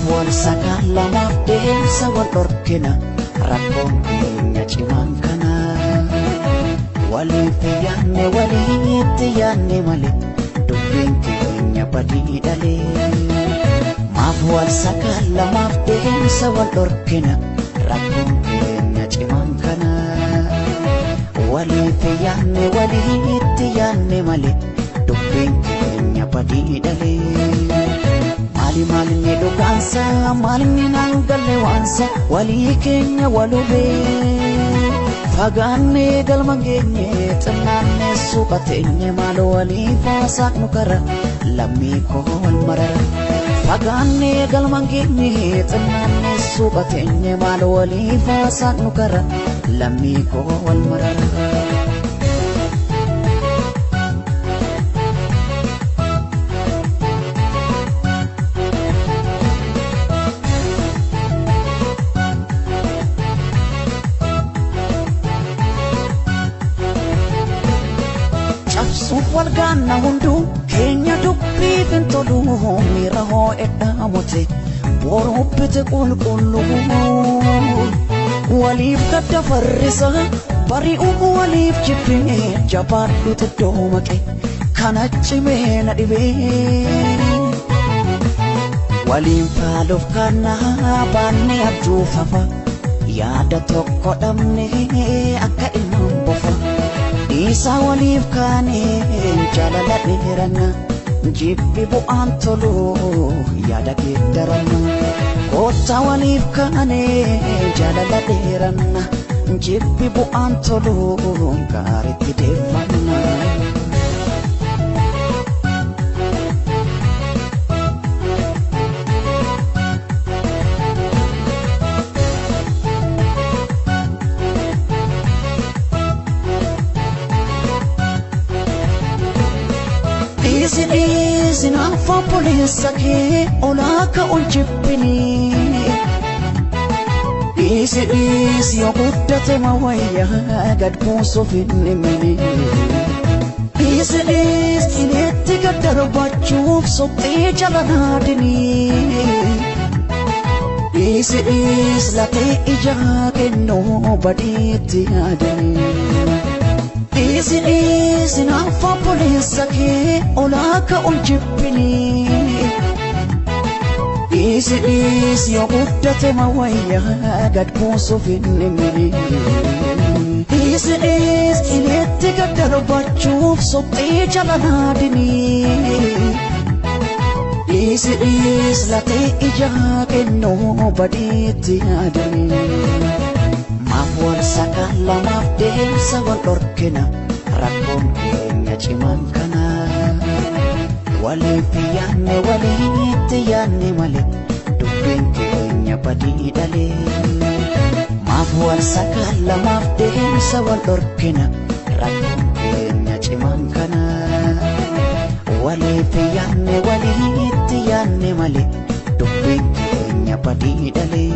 wal sakaalamaaf deemsa wal dhorkina rakkoon keenya cimaan kana. Waliif yaanne walitti yaanne malee dubbiin keenya badii dhalee. Maaf wal sakaalamaaf deemsa wal dhorkina rakkoon keenya cimaan kana. Waliif yaanne walitti yaanne malee dubbiin keenya badii dhalee. Maali maalinni dhugaansa maalinni naan galle waansa walii keenya walubee. Fagaannee galma geenye xinnaannee suuqa teenye maaloo waliif haasaanu kara lammii koo wal marara. Fagaannee galma geenye xinnaannee suuqa teenye maaloo waliif haasaanu kara lammii koo wal marara. Cabsuuf wal gaanna hunduu keenya dubbiif hin tolu miira hoo'edhaa mute boruu bite qulqulluu. Waliif gadda farrisa bari'uu waliif jibbee jabaadhu xiddoo maqe kana cimee na dhibee. Waliin faaluuf kannaa baannee abjuufafa yaada tokko dhabnee akka ilmaan bofa. Dhiisaa waliif kaanee jaalala dheeranna jibbi bu'aan tolu yaada geeddaranna. Koottaa waliif kaanee jaalala dheeranna jibbi bu'aan tolu gaariitti deeffanna. Dhiisi dhiisi naaf obboleessa kee olaa ka'uun jibbini. Dhiisi dhiisi yoo guddate mawayyaa gad buusuuf hin dhimini. Dhiisi dhiisi qileetti gad darbachuuf suphee jala naadini. Dhiisi dhiisi latee ijaa kennuu badiitti yaadini. Dhiisi dhiisi naaf obboleessa kee olaa ka'uun jibbini. Dhiisi dhiisi yoo guddate mawayyaa gad buusuuf hin dhimini. Dhiisi dhiisi qileetti gad darbachuuf suphee jala naadini. Dhiisi dhiisi latee ijaa kennuu badiitti yaadini. Maaf wal sakaalamaaf deemsa wal dhorkina rakkoon keenya cimaan kana. Waliif yaanne walitti yaanne malee dubbiin keenya badii dhalee. Maaf wal sakaalamaaf deemsa wal dhorkina rakkoon keenya cimaan kana. Waliif yaanne walitti yaanne malee dubbiin keenya badii dhalee.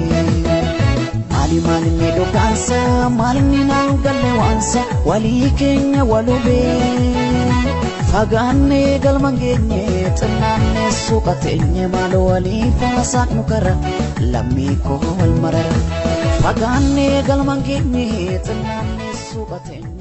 Maali maalinni dhugaansa maalinni naan galle waansa walii keenya walubee. Fagaannee galma geenye xinnaannee suuqa teenye maaloo waliif haasaanu kara lammii koo wal marara. Fagaannee galma geenye xinnaannee suuqa teenye.